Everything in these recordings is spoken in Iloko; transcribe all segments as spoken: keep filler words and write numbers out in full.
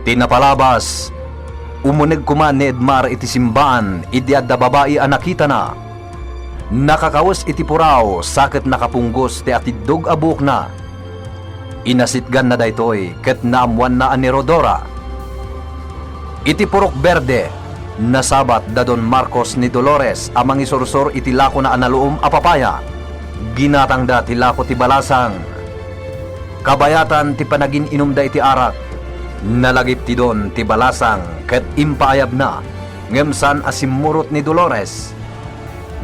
Ti napalabas, umuneg koma ni Edmar iti simbaan idi adda babai a nakitana. Nakakaus iti puraw sa ket nakapunggos ti atiddog a buokna. Inasitganna daytoy ket naammoanna a ni Rodora. Iti Purok Berde, nasabat da Don Marcos ni Dolores a mangisursor iti lakona a naluom a papaya. Ginatangda ti lako ti balasang. Kabayatan ti panagin-inumda iti arak, nalagip ti Don ti balasang ket impaayabna, ngem saan a simmurot ni Dolores.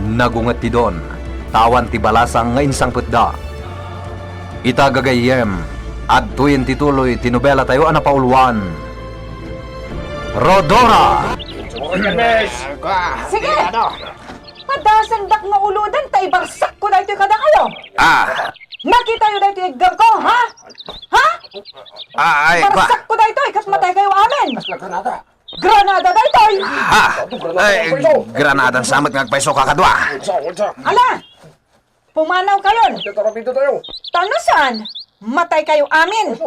Nagunget ti Don, ta awan ti balasang nga insangpetda. Ita gagayyem, adtoyen ti tuloy ti nobelatayo a napauluan, Rodora! Sige! Padasendak nga ulodan ta ibarsakko daytoy kadakayo. Ah. Nakitayo daytoy iggemko, ha? Ha? Ah, ay, ba? Barsakko daytoy ket mataykayo amin. Granada daytoy. Ha? Ay, granada sa met nga agpayso kakadua. Ala, pumanawkayon. Ta no saan, mataykayo amin.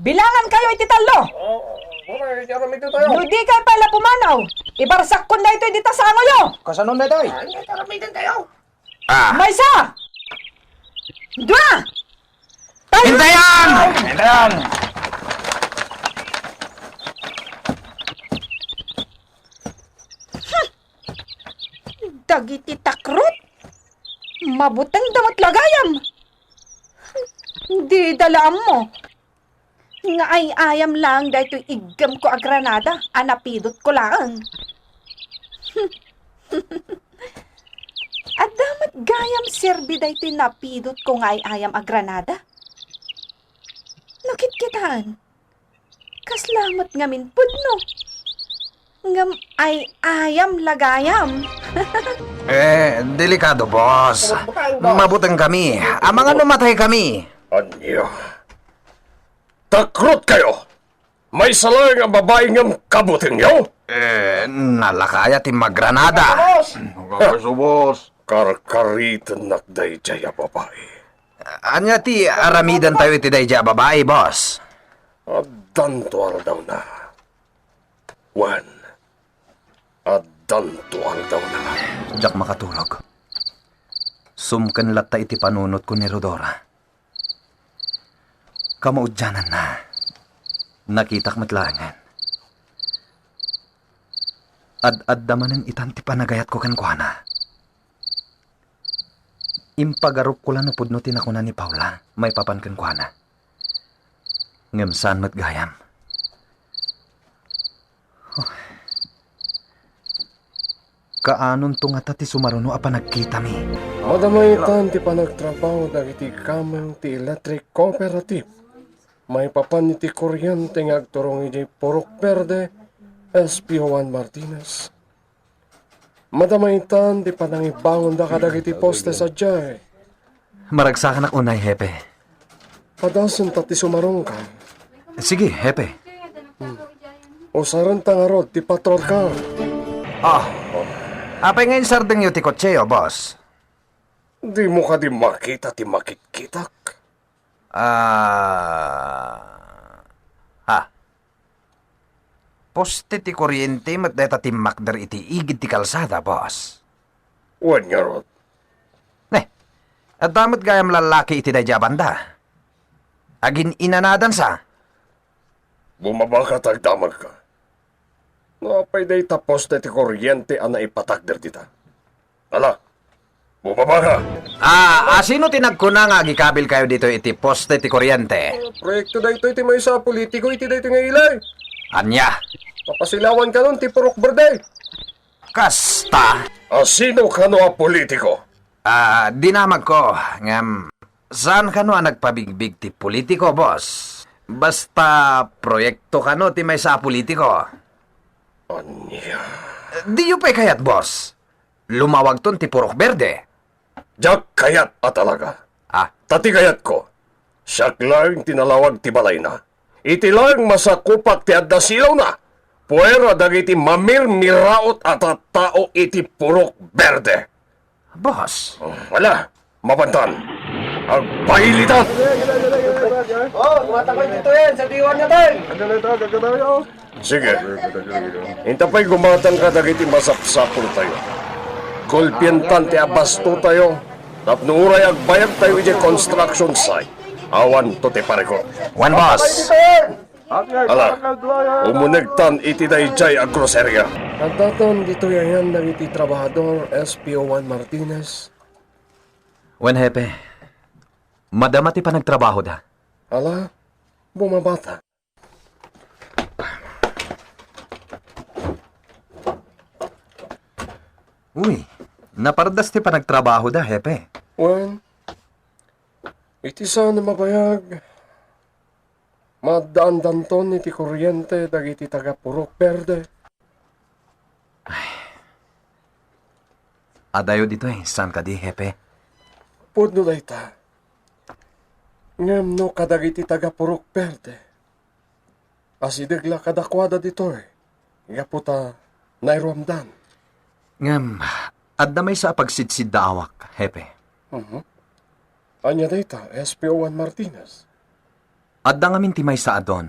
Bilangankayo iti tallo. No dikay pay la pumanaw, ibarsakkon daytoy dita sangoyo. Kasano daytoy? Ah. Maysa! Dua! Tallo! Intayan! Intayan! Dagiti takrot, mabutengda met la gayam. Dida la ammo nga ay-ayam laeng daytoy iggemko a granada a napidotko laeng. Adda met gayam serbi daytoy napidotko nga ay-ayam a granada. No kitkitaen, kasla met ngamin pudno. Ngem ay-ayam la gayam. Eh, delikado, boss. Mabutengkami. Amangan no matay kami. Ania? Takrot kayo! Maysa laeng a babai ngem kabutengyo? Eh, nalakaya ti maggranada. Boss! Boss! Karkaritennak daydiay a babai. Ania ti aramidantayo iti daydiay a babai, boss? Addanto aldawna. Wen, addanto aldawna. Diak makatulog. Sumken latta iti panunotko ni Rodora. Kamaudiananna, nakitak met laengen. Ad-adda manen itan ti panagayatko kenkuana. Impagarupko la no pudno ti nakuna ni Paula maipapan kenkuana. Ngem saan met gayam. Kaanonto ngata ti sumaruno a panagkitami? Madama itan ti panagtrabaho dagiti kameng ti electric cooperative maipapan iti koriente nga agturong idiay Purok Berde, S P O one Martinez. Madama itan ti panangibangonda kadagiti poste sadiay. Maragsakanak unay, Hepe. Padasenta ti sumarungka. Sige, Hepe. Hmm. Usarenta ngarud ti patrol car. Ah, apay nga insardengyo ti kotseo, boss? Dimo kadi makita ti makitkitak? Ah, ha? Poste ti koriente met dayta timmakder iti igid ti kalsada, boss. Wen ngarud. Ne, adda met gayam lallaki iti daydiay a banda. Agin-inanadansa. Bumabaka ta agdamagka. No apay dayta poste ti koriente a naipatakder dita? Ala, bumabaka! Ah, asino ti nagkuna nga agikabilkayo ditoy iti poste ti koriente? Proyekto daytoy ti maysa a politiko iti daytoy nga ili. Ania? Papasilawan kanon ti Purok Berde. Kasta? Asino kano a politiko? Ah, dinamagko, ngem saan kano a nagpabigbig ti politiko, boss. Basta proyekto kano ti maysa a politiko. Ania? Diyo pay kayat, boss? Lumawagton ti Purok Berde. Diak kayat a talaga. Ah? Ta ti kayatko, siak laeng ti nalawag ti balayna. Iti laeng masakupak ti adda silawna, puera dagiti mamirmiraot a tattao iti Purok Berde. Boss. Oh, ala, mapantan. Agpailitan! Oh, tumatakay dito yan, sa diwan na tayo. Sige. Inta pay gumatang kadagiti masapsapultayo. Gulpientan ti abastotayo. Tapno uray agbayagtayo idiay construction site, awanto ti parikut. Wen, boss. Ala, umunegtan iti daydiay a groceria. Addatan ditoy ayan dagiti trabahador, S P O one Martinez. Wen, hepe. Madama ti panagtrabahoda. Ala, bumabata. Uy, napardas ti panagtrabahoda, hepe. Wen, iti saan a mabayag, maaddaandanton iti kuryente dagiti taga-Purok Berde. Adayo ditoy, saan kadi, hepe? Pudno dayta. Ngem no kadagiti taga-Purok Berde, asideg la kadakuada ditoy, gapu ta nairuamdan. Ngem, adda maysa a pagsidsiddaawak, hepe. Mhm. Ania dayta, S P O one Martinez? Adda ngamin ti maysa a don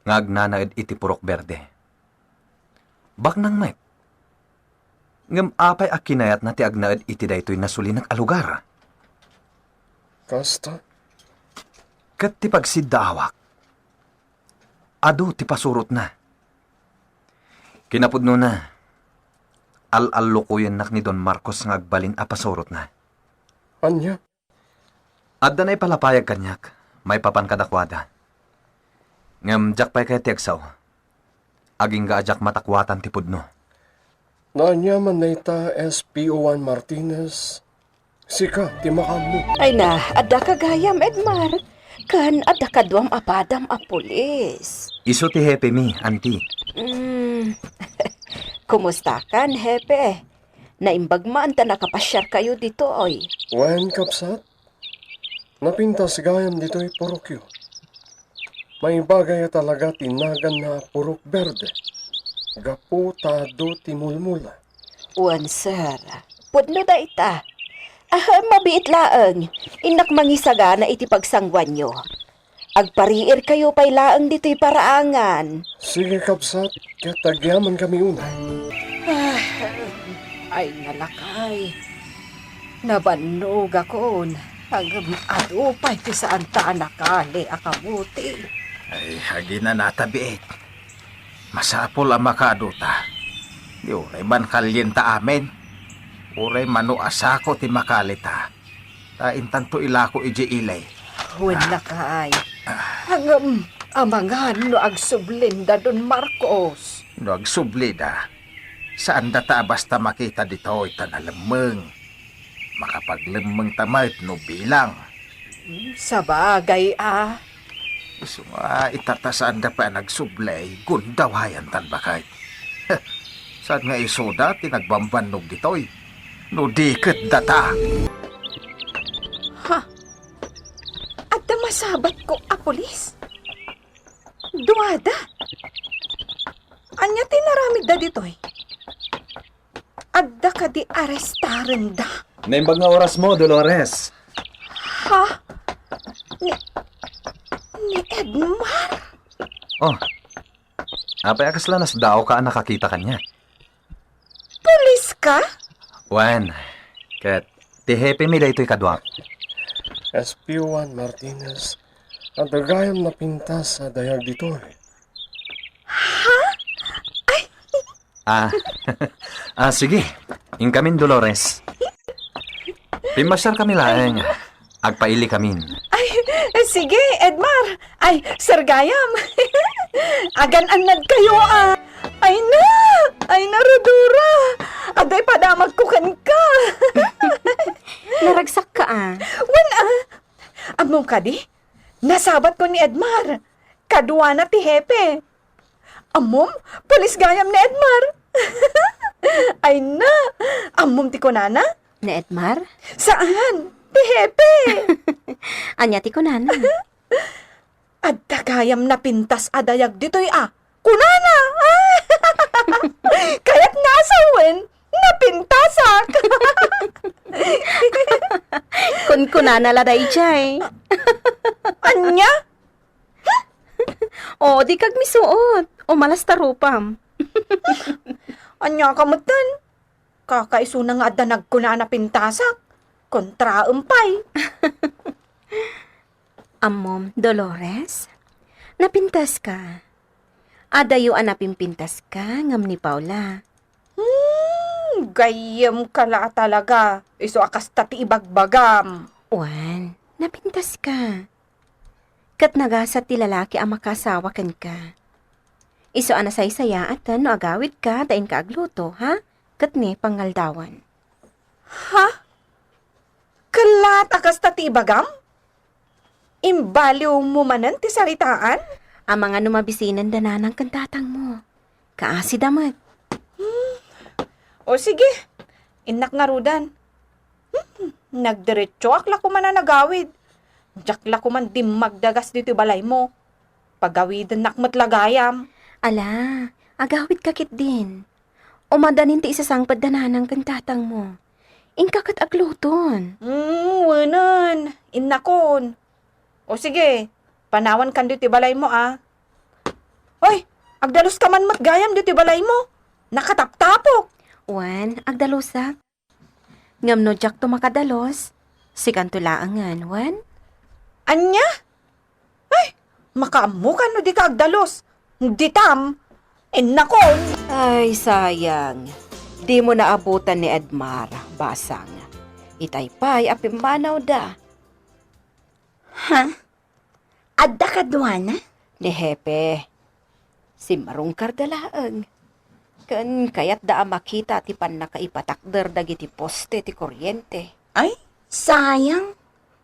nga agnanaed iti Purok Berde. Baknang met. Ngem apay a kinayatna ti agnaed iti daytoy nasulinek a lugar? Kasta? Ket ti pagsiddaawak, adu ti pasurotna. Kinapudnona, al-allukoyennak ni Don Marcos nga agbalin a pasurotna. Ania? Adda naipalapayag kaniak maipapan kadakuada. Ngem diak pay kayat ti agsao. Agingga a diak matakuatan ti pudno. No ania man dayta, S P O one Martinez, sika ti makaammo. Ay na, adda ka gayam, Edmar. Ken adda kaduam a padam a pulis. Isu ti hepemi, anti. Mm. Kumustakan, hepe? Naimbag man ta nakapasiarkayo ditoy. Wen, kabsat, napintas gayam ditoy purokyo. Maibagay a talaga ti naganna a Purok Berde, gapu ta adu ti mulmula. Wen, sir. Pudno dayta. Ah, mabiit laeng. Innak mangisagana iti pagsanguanyo. Agpariirkayo pay laeng ditoy paraangan. Sige, kabsat, ket agyamankami unay. Ah, ay, nalakay. Nabannogakon, ngem adu pay ti saanta a nakali a kabuti. Ay, aginanata biit. Masapul a makaadu ta. Di uray man kalienta amin. Uray mano a sako ti makalita. Ta intanto ilako idiay ili. Wen, lakay. Ngem, amangan no agsublin da Don Marcos. No agsublida, saandata a basta makita ditoy ta nalemmeng. Makapaglemmengta met no bilang. Sabagay a. Isu nga ita ta saanda pay a nagsubli, gundawhayantan baket. Saan nga isuda ti nagbambannog ditoy? No di ket data. Ha? Adda masabatko a pulis? Duada? Ania ti inaramidda ditoy? Adda kadi arestarenda? Naimbag nga orasmo, Dolores. Ha? Ni, ni Edmar? Oh. Apay a kasla nasdaawka a nakakita kaniak? Pulis ka? Wen, ket ti hepemi daytoy kaduak. S P one Martinez, adda gayam napintas a dayag ditoy. Ha? Ay! Ah, ah, sige. Inkamin, Dolores. Pimmasiarkami laeng. Agpailikamin. Ay, sige, Edmar. Ay, Sir Gayam. Agan-annadkayo, a. Ay na! Ay na, Rhodora! Adda ipadamagko kenka. Naragsakka, a. Wen, a. Ammom kadi? Nasabatko ni Edmar. Kaduana ti hepe. Ammom, pulis gayam ni Edmar. Ay na! Ammom ti kunana? Ni Edmar? Saan, ti hepe. Ania ti kunana? Adda gayam napintas a dayag ditoy a. Kunana! Kayat nga a sawen, napintasak! Kunkunana la dayjay. Ania? O, di kagmisuot. Umalas ta rupam. Ania ka metten? Kakaisuna nga adda nagkuna a napintasak. Kontraem pay. Ammom, Dolores, napintaska. Adayo a napimpintaska ngem ni Paula. Hmm, gayyemka la a talaga. Isu a kasta ti ibagbagam. Wen, napintaska. Ket nagasat ti lalaki a makaasawa kenka. Isu a nasaysayaaten no agawidka ta inka agluto, ha? Ket ni pangaldawan. Ha? Ket laat a kasta ti ibagam? Imbaliwmo manen ti saritaan? Amangan no mabisinen da nanang ken tatangmo. Kaasida met. Hmm. O sige, innak ngaruden. Hmm, nagdiretsoak la koman a nagawid. Diak la koman dimmagdagas ditoy balaymo. Pagawidennak met la gayam. Ala, agawidka ketdin. Umadanin ti isasangpet da nanang ken tatangmo. Inka ket agluton. Hmm, wenen. Innakon. O sige, panawankan ditoy balaymo, a. Hoy, agdaluska man met gayam ditoy balaymo. Nakataptapok. Wen, agdalusak. Ngem no diakto makadalus, sikanto laengen, wen? Ania? Ay, makaammokan no dika agdalus. Ditam, innakon. Ay, sayang. Dimo naabutan ni Edmar, basang. Itay pay a pimmanawda. Ha? Adda kaduana? Ni Hepe. Simmarungkarda laeng. Ken kayatda a makita ti pannakaipatakder dagiti poste ti koriente. Ay, sayang.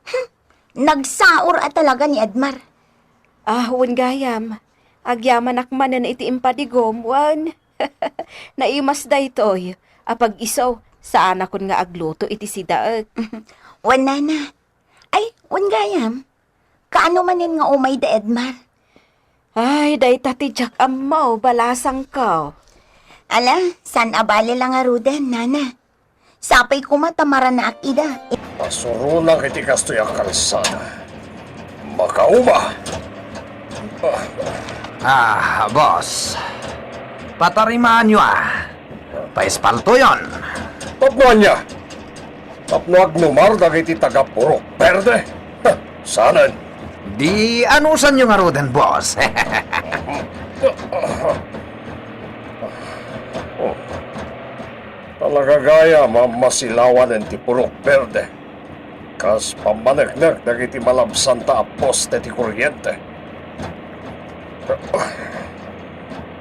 Hmm, nagsaor a talaga ni Edmar. Ah, wen gayam. Agyamanak manen iti impadigom, wen. Naimas daytoy. Apag isu, saanakon nga agluto iti sidaek. Wen, nana. Ay, wen gayam. Kaano manen nga umay da Edmar? Ay, dayta ti diak ammo, balasangko. Ala, saan a bale la ngaruden, nana. Sapay koma ta maranaak ida. Pasuronak iti kastoy a kalsada. Makauma! Ah, boss. Patarimaanyo, ah. Paispaltoyon. Tapno ania? Tapno agnumar dagiti taga Purok Berde? Ha, saanen. Di anusanyo ngaruden, boss. Oh. Talaga gayam a masilawanen ti Purok Berde. Kas pammaneknek dagiti malabsanta a poste ti koriente.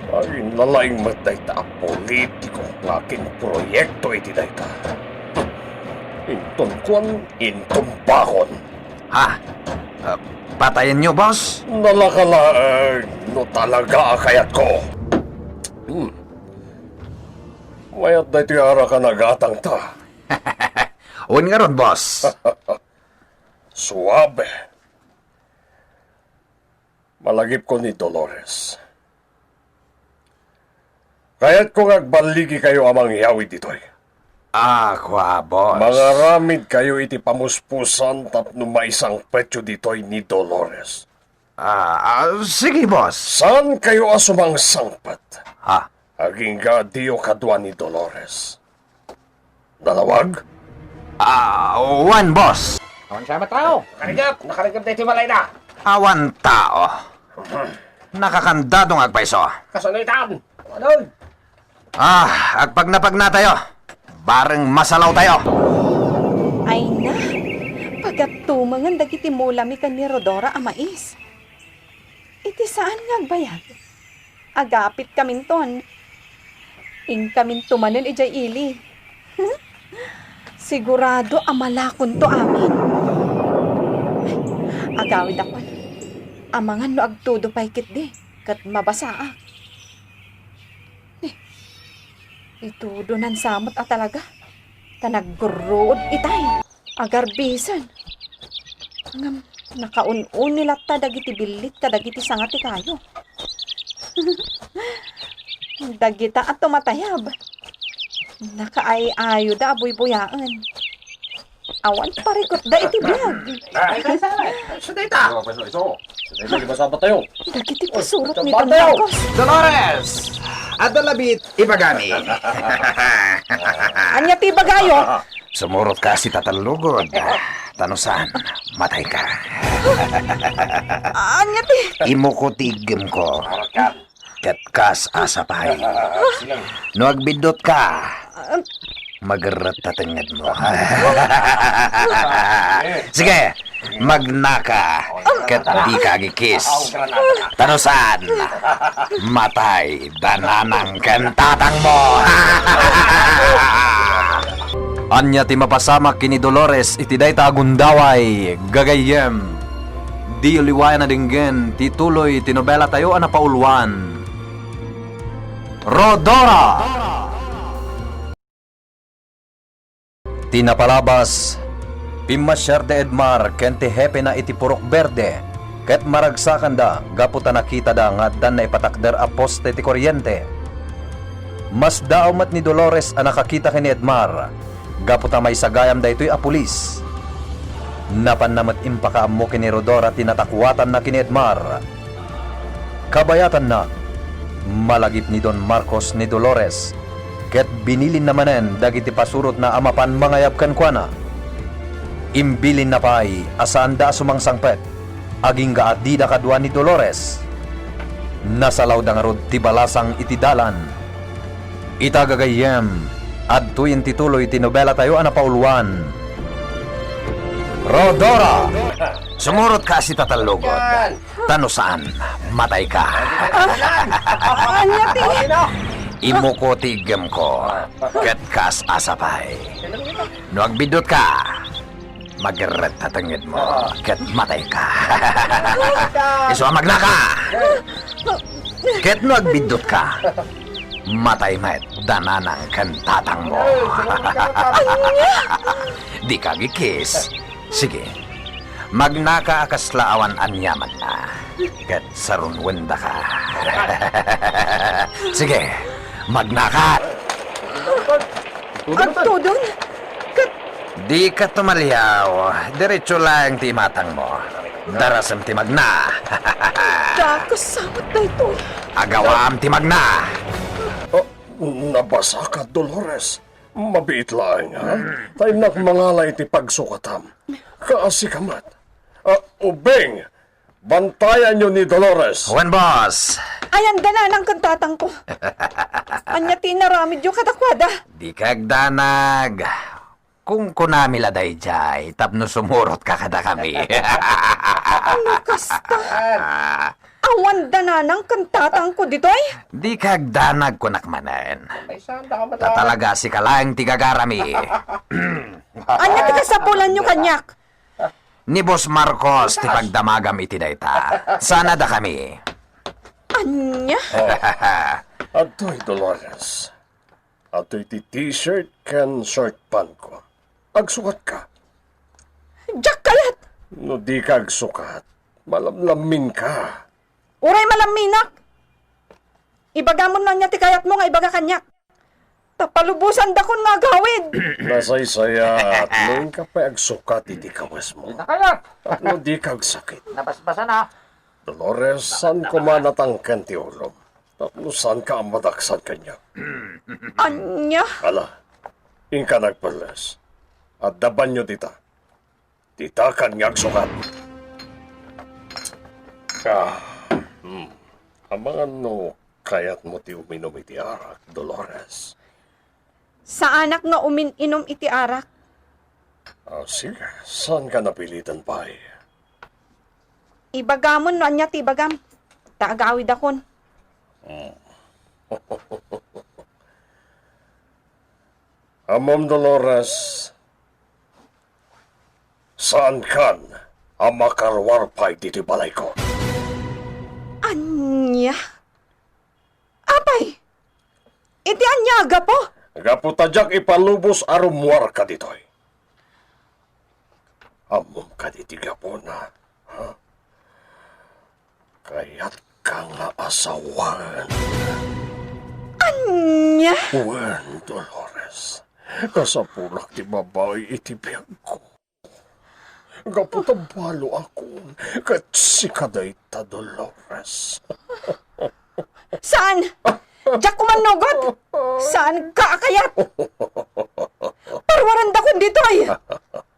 Ay, nalaing met dayta a politiko nga akinproyekto iti dayta. Inton kuan, inton bakon. Ha? Ah, patayenyo, boss? Nalaka laeng no talaga a kayatko. Hmm. Mayat daytoy arakan a gatangta. Wen ngarud, boss. Suabe. Malagipko ni Dolores. Kayatko nga agballigikayo a mangyawid ditoy. Ah, kua, boss. Mangaramidkayo iti pamuspusan tapno maisangpetyo ditoy ni Dolores. Ah, ah, sige, boss. Saankayo a sumangsangpet. Ha? Agingga diyo kadua ni Dolores. Nalawag? Ah, wen, boss. Awan siya met tao. Nakarigap, nakarigap daytoy balayda. Awan tao. Nakakandado nga agpayso. Kasano itan? Adoy. Ah, agpagnapagnatayo. Bareng masalawtayo. Ay na, pagattumangen dagiti mulami ken ni Rodora a mais. Iti saan nga agbayag, agapitkaminton. Inkaminto manen idiay ili. Sigurado a malakonto amin. Ay, agawidakon. Amangan no agtudo pay ketdi, ket mabasaak. Eh, itudonan sa met a talaga. Ta naggurruod itay. Agarbisen. Ngem nakaun-uni latta dagiti billit kadagiti sanga ti kayo. Dagita a tumatayab, nakaay-ayoda a buybuyaen. Awan parikutda iti biag. Ay, ay, ay, ay. Isu dayta. Isu, isu. Isu dayta, di ba sabat tayo? Dagiti pasurot ni Don Marcos. Dolores! Adda labi ti ibagami. Ania ti ibagayo? Sumurot ka, si Tatallugod. Ta no saan, matay ka. Ania ti? Imuko ti iggem ko. Ket kas a sapay. No agbiddut ka, magerretta tengngedmo. Sige, magnaka, ket dika agikis. Ta no saan, matay dananang ken tatangmo. Ania ti mapasamak ken ni Dolores iti dayta a gundaway, gagayyem? Diyo liwayan a denggen ti tuloy ti nobelatayo a napauluan, Rodora! Ti napalabas, pimmasiar da Edmar ken ti hepena iti Purok Berde, ket maragsakanda gapu ta nakitada nga addan naipatakder a poste ti koriente. Masdaaw met ni Dolores a nakakita ken ni Edmar, gapu ta maisagayam daytoy a pulis. Napanna met impakaammo ken ni Rodora ti natakuatanna ken ni Edmar. Kabayatanna, malagip ni Don Marcos ni Dolores, ket binilinna manen dagiti pasurotna a mapan mangayab kenkuana. Imbilinna pay a saanda a sumangsangpet, agingga a dida kadua ni Dolores. Nasalawda ngarud ti balasang iti dalan. Ita, gagayyem, adtoyen ti tuloy ti nobelatayo a napauluan, Rodora! Sumurot ka, si Tatallugod. Ta no saan, matay ka. Ania ti? Imuko ti iggem ko, ket kas a sapay. No agbiddut ka, magerretta tengngedmo, ket matay ka. Isu a magnaka! Ket no agbiddut ka, matay met dananang ken tatangmo. Ania? Dika agikis. Sige. Magnaka a kasla awan aniamanna. Ket sarunwendaka. Sige, magnaka. Agtudon? Ket dika tumaliaw. Diretso laeng ti imatangmo. Darasem ti magna. Dakes sa met daytoy. Agawam ti magna. Oh, nabasaka, Dolores. Mabiit laeng, ha? Ta innak mangala iti pagsukatam. Kaasika met. Ah, ubing! Bantayanyo ni Dolores. Wen, boss. Ayan dananang ken tatangko. Ania ti inaramidyo kadakuada? Dika agdanag. Kunkunami la daydiay tapno sumurot ka kadakami. No kasta, awan dananang ken tatangko ditoy? Dika agdanag, kunak manen. Ta talaga sika laeng ti gagarami. Ania ti kasapulanyo kaniak? Ni Boss Marcos ti pagdamagam iti dayta. Saan a dakami? Ania? Adtoy, Dolores. Adtoy ti t-shirt ken short pantko. Agsukatka? Diak kayat! No dika agsukat, malamlamminka. Uray malamminak! Ibagam no ania ti kayatmo nga ibaga kaniak. Ta palubosandakon nga agawid. Nasaysayaat no inka pay agsukat iti kawesmo. Dika kayat! Tapno dika agsakit. Nabasbasan a. Dolores, saan koma natangken ti ulom. Tapno saanka a madaksan kaniak. Ania? Ala, inka nagpelles. Adda banyo dita. Ditakan nga agsukat. Ah, hmm. Amangan no kayatmo ti uminum iti arak, Dolores. Saanak nga umin-inum iti arak. Ah, sige, saanka napilitan pay? Ibagam no ania ti ibagam. Ta agawidakon. Hmm. Ammom, Dolores, saankan a makaruar pay ditoy balayko. Ania? Apay, iti ania a gapu? Gapu ta diak ipalubos a rummuarka ditoy. Ammom kadi ti gapuna, ha? Kayatka nga asawaen. Ania? Wen, Dolores. Kasapulak ti babai iti biagko. Gapu ta balo akon ket sika dayta, Dolores. Saan! Diak umannugot! Saan ka a kayat! Parwarendakon ditoy!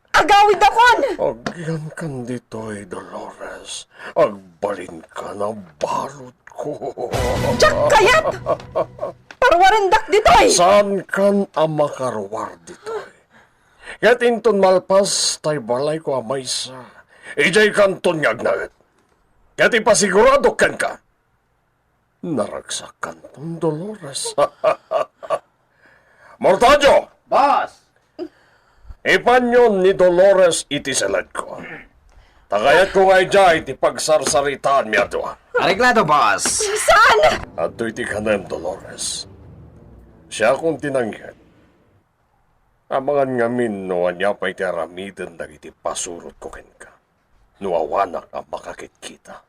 Agawidakon! Agyankan ditoy, Dolores. Agbalinkan a baludko. Diak kayat! Parwarendak ditoy! Saankan a makaruar ditoy. Ket inton malpas tay balayko a maysa, idiay kanton nga agnaed. Ket ipasiguradok kenka, naragsakanton, Dolores. Mortadio! Boss! Ipanyon ni Dolores iti seledko. Ta kayatko nga idiay ti pagsarsaritaanmi a dua. Areglado, boss! Saan? Adtoy ti kanem, Dolores. Siakon ti nangngeg. Amangan ngamin no ania pay ti aramiden dagiti pasurotko kenka. No awanak a makakitkita.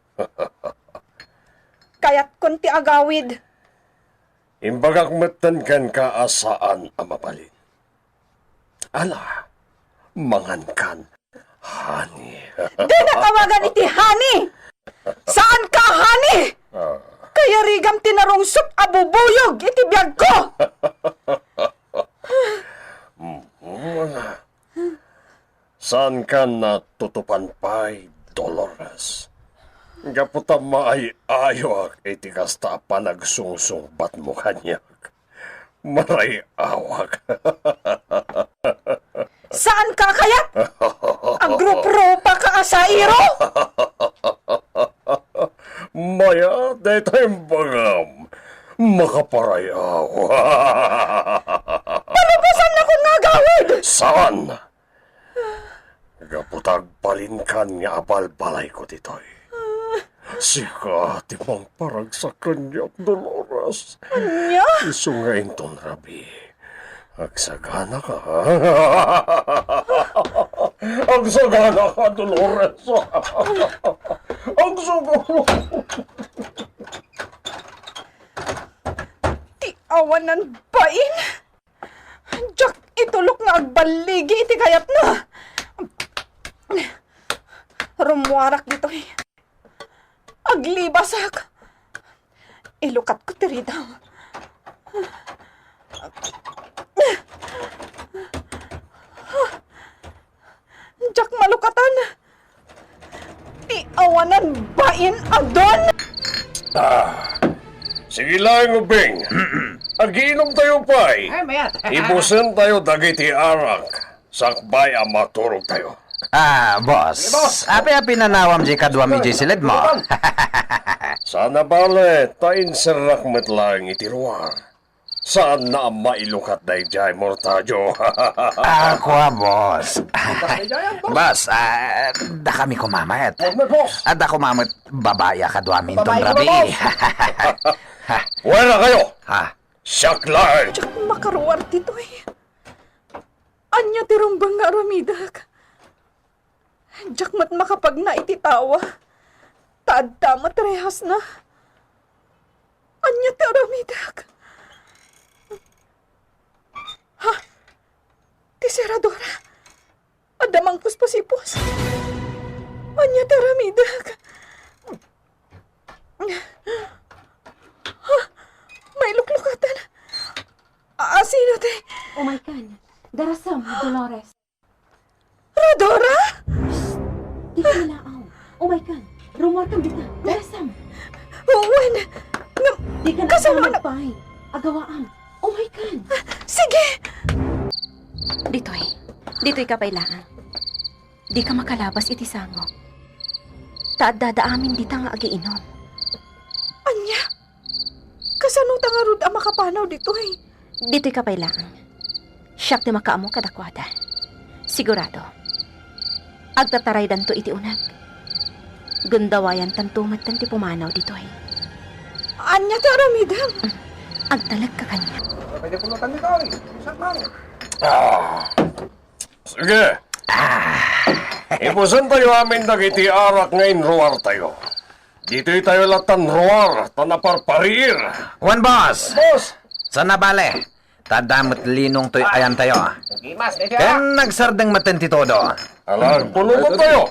Kayatkon ti agawid. Imbagak metten kenka a saan a mabalin. Ala, mangankan, honey. Dinak awagan iti honey! Saanka a honey! Ah. Kayarigam ti narungsot a bubuyog iti biagko! Mm, ala. Saankan a tutupan pay, Dolores. Gapu ta maay-ayoak iti kasta a panagsungsungbatmo kaniak. Maray-awak. Saanka a kayat? Agruprupa ka a sairo? Mayat dayta imbagam. Makaparay-aw. Palubosannakon nga agawid! Saan? Gapu ta agbalinkan nga abalbalayko ditoy. Sika ti mangparagsak kaniak, Dolores. Ania? Isu nga inton rabii, agsaganaka. Agsaganaka, Dolores. Agsaganaka. Ti awanan bain. Diak itulok nga agballigi iti kayatna. Rummuarak ditoy. Aglibasak. Ilukatko ti ridaw. Diak malukatan. Ti awanan bain a don! Ah, sige laeng, Ubing. Agiinom tayo pay. Ay, mayat. Ibusen tayo dagiti arak. Sakbay a maturog tayo. Ah, boss. Sige, boss. Apay a pinanawam di kaduami di siled mo? Sana bale, ta inserrak met laeng iti ruar. Saanna a mailukat daydiay, Mortadio. Ah, kua, boss. Boss, ah, dakami koma met. Huwag na, boss. Ah, dakoma met babai a kaduami inton rabii. Babai, boss. Fuera kayo! Ha? Siak laeng! Diak makaruar ditoy. Ania ti rumbeng nga aramidek? Diak met makapagna iti tawa. Ta adda met rehasna. Ania ti aramidek? Ha? Ti seradora? Adda mangpuspusipos? Ania ti aramidek? Ha? Mailuklukatan. Asino ti? Umaykan. Darasem, Dolores. Rhodora? Psst! Dika malaaw. Umaykan. Rummuarkan dita. Darasem. Wen, ngem, dika na kasano anak? Agpaay. Agawaam. Umaykan. Sige. Ditoy. Ditoy ka pay laeng. Dika makalabas iti sango. Ta addada amin dita nga agiinom. Ania? Kasano ta ngarud a makapanaw ditoy? Ditoy ka pay laeng. Siak ti makaammo kadakuada. Sigurado. Agtataraydanto iti uneg. Gundawayantanto metten ti pumanaw ditoy. Ania ti aramidem? Agtalek ka kaniak. Pwede pulutan ditoy. Isang lang. Ah. Sige. Ah. Ibusen tayo amin dagiti arak nga inruar tayo. Ditoy tayo latan ruar, ta naparpariir. Wen, boss. Boss. Sana bale. Ta adda met linong toy ayantayo. Ken nagsardeng metten ti todo. Ala, pununotayo.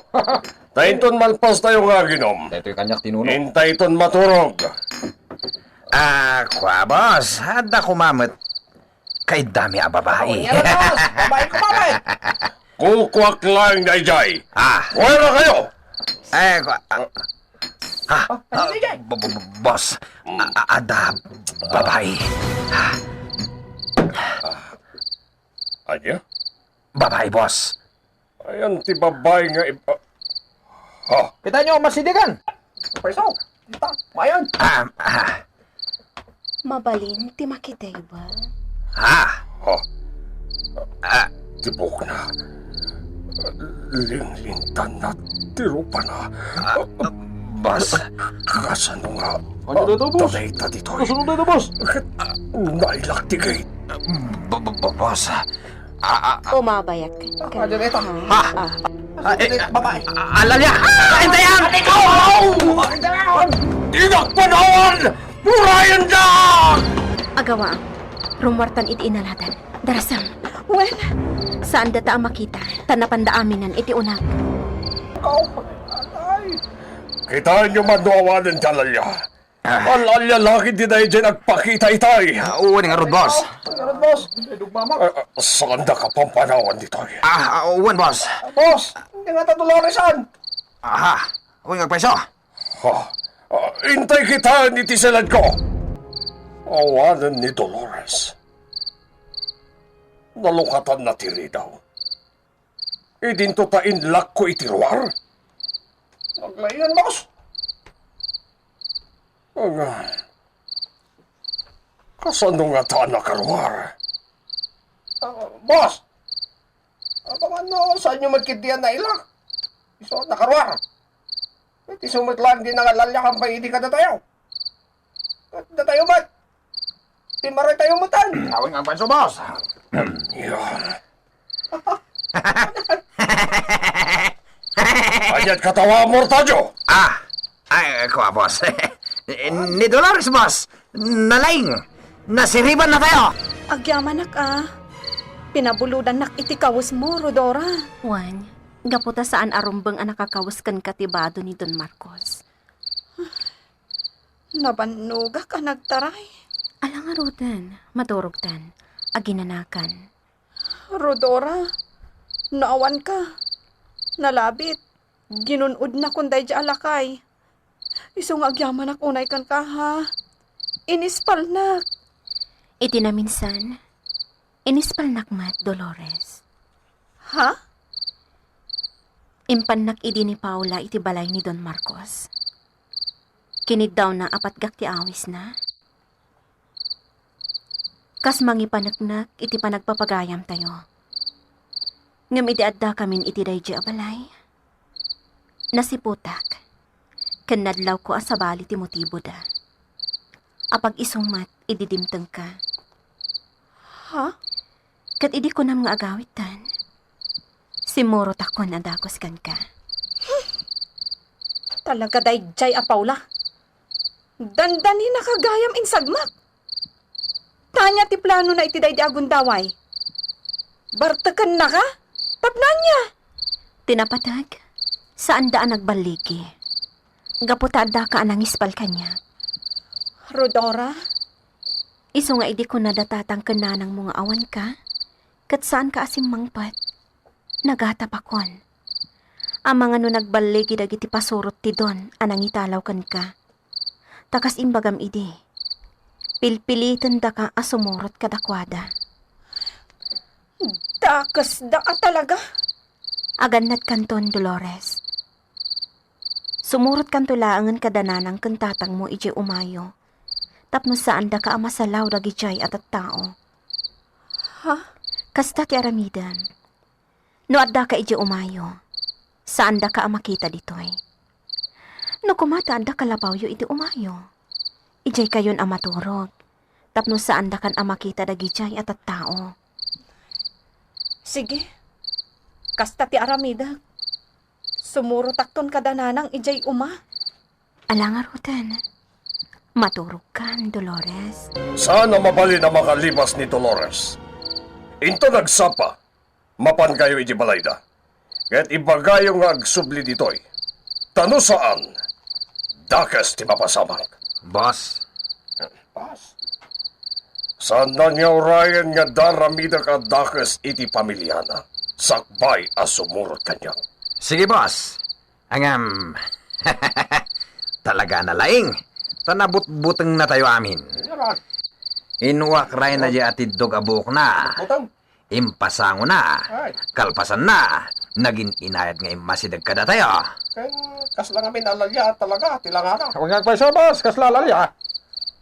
Ta inton malpastayo nga aginom, daytoy kaniak ti nuno. Intay ton maturog. Ah, kua, boss. Adda koma met kaiddami a babai. Awan nga, boss. Babai ko, babai. Kukuak laeng daydiay. Ah. Fuera kayo! Eh, kua, ah, ah, ah, bo-, bo-, bo-, boss. A-, a-, adda babai. Ah. Ania? Babai, boss. Ayan ti babai nga ib-, ah. Ah. Kita nyo, masidigan. Preso, kita, mayan. Ah, ah. Mabalin ti makitable. Ah. Ah. Ah. Ti buokna. Linglingtanna ti rupana. Ah, boss. Kasano nga? Ania dayta, boss? Dayta ditoy. Kasano dayta, boss? Nailak ti gate. Bo-, bo-, bo-, boss. Ah, ah, ah. Umabayak. Ah, dito. Ha? Ah. Ah, eh, babae. Ah, alalia. Ah, intayan! Ikaw! Dinak panawan! Purayan da! Agawa, rummuartan iti inaladan. Darasam. Wen. Saan data a makita, ta napanda aminan iti unag. Ikaw, atay. Kitaenyo man no awanen ti alalia. Ah. Al-alia la ketdi daydiay nagpakita itay. Ah, wen ngarud, boss. Ngarud, boss. Ah, ah, saandaka pampanawan ditoy. Ah, ah, wen, boss. Boss, ania ngata Dolores-an? Aha, wen nga agpayso. Ha? Ah, intay kitaen iti siledko. Awanen ni Dolores. Nalukatanna ti ridaw. Idinto ta inlakko iti ruar? Aglaingan, boss. Aga, kasano ngata a nakaruar? Ah, boss! Apaman no, saanyo met ketdi a nailak? Isu a nakaruar. Ket isu met laeng ti nangalaliakan pay idi kadatayo. Ket datayo met. Timmaray tayo metten. Awan nga panso, boss. Iya. Ania't katawa, Mortadio? Ah, ay, kua, boss. Ni Dolores, boss. Nalaing. Nasiriban na tayo. Agyamanak a. Pinabulodannak iti kawesmo, Rhodora. Wen, gapu ta saan a rumbeng a nakakawes kenka ti bado ni Don Marcos. Nabannogak a nagtaray. Ala ngaruden, maturogtan, aginanakan. Rhodora, no awanka, nalabit, ginun-odnakon daydiay a lakay. Isu nga agyamanak unay kenka, ha? Inispalnak. Iti naminsan, inispalnak met, Dolores. Ha? Impannak idi ni Paula iti balay ni Don Marcos. Kiniddawna a patgak ti awisna. Kas mangipaneknek iti panagpapagayamtayo. Ngem idi addakamin iti daydiay a balay, nasiputak, ken nadlawko a sabali ti motiboda. Apag-isu met idi dimtengka. Ha? Ket idi kunam nga agawidtan, simmurotakon a dagus kenka. Talaga daydiay a Paula. Dandaninaka gayam insagmak. Tania ti planona iti daydi a gundaway? Bartekennaka? Tapno ania? Ti napateg, saanda a nagballigi. Gapu ta addaka a nangispal kaniak. Rhodora? Isu nga idi kunada tatang ken nanangmo nga awanka, ket saanka a simmangpet. Nagatapakon. Amangan no nagballigi dagiti pasurot ti Don a nangitalaw kenka. Ta kas imbagam idi, pilpilitendaka a sumurot kadakuada. Dakesda a talaga. Agannadkanton, Dolores. Sumurotkanto laengen kada nanang ken tatangmo idiay umayo, tapno saandaka a masalaw dagidiay a tattao. Ha? Kasta ti aramidem. No addaka idiay umayo, saandaka a makita ditoy. No koma ta adda kalapawyo iti umayo, idiaykayon a maturog, tapno saandakan a makita dagidiay a tattao. Sige, kasta ti aramidek. Sumurotakton kada nanang idiay uma. Ala ngaruden. Maturogkan, Dolores. Saan a mabalin a makalibas ni Dolores. Inton nagsapa, mapankayo iti balayda. Ket ibagayo nga agsubli ditoy. Ta no saan, dakes ti mapasamak. Boss. Boss. Saan nga urayen nga daramidek a dakes iti pamiliana, sakbay a sumurot kaniak. Sige, boss. Ngem, talaga a nalaing, ta nabutbutengnatayo amin. Inuak rayna di atiddog a buokna. Buteng? Impasangona. Ay. Kalpasanna, nagin-inayat nga immasideg kadatayo. Ken kasla ngamin a lalia talaga ti langana. Awan nga agpayso, boss, kasla lalia.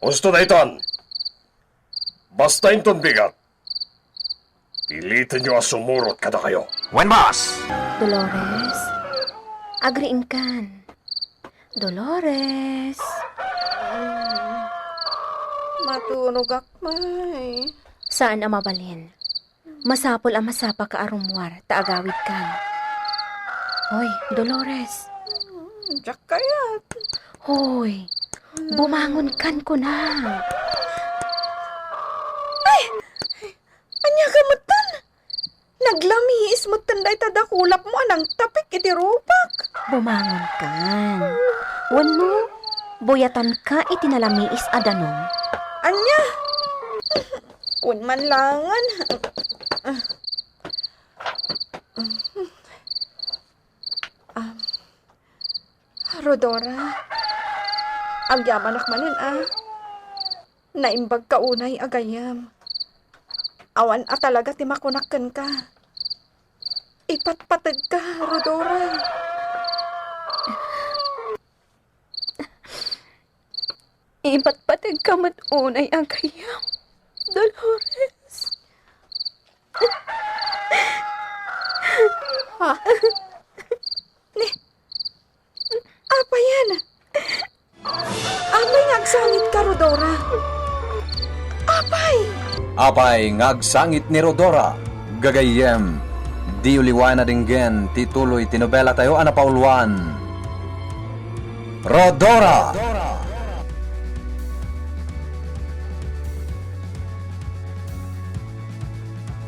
Usto daytan. Basta inton bigat, pilitenyo a sumurot kadakayo. Wen, boss! Dolores, agriingkan. Dolores. Maturogak pay. Saan a mabalin. Masapul a masapaka a rummuar ta agawidkan. Hoy, Dolores. Diak kayat. Hoy, bumangonkan kuna. Ay! Ania ka metten? Naglamiis metten dayta dakulapmo a nangtapik iti rupak. Bumangonkan. Wenno, buyatanka iti nalamiis a danum. Ania? Wen man langen. Ah, Rodora, agyamanak manen a naimbagka unay a gayyem. Awan a talaga ti makunak kenka. Ipatpategka, Rodora. Ipatpategka met unay a gayyem, Dolores. Ha? Ni, apay yan? Apay nga agsangitka, Rodora? Apay? Apay nga agsangit ni Rodora, gagayyem, diyo liwayan a denggen ti tuloy ti nobelatayo a napauluan. Rodora!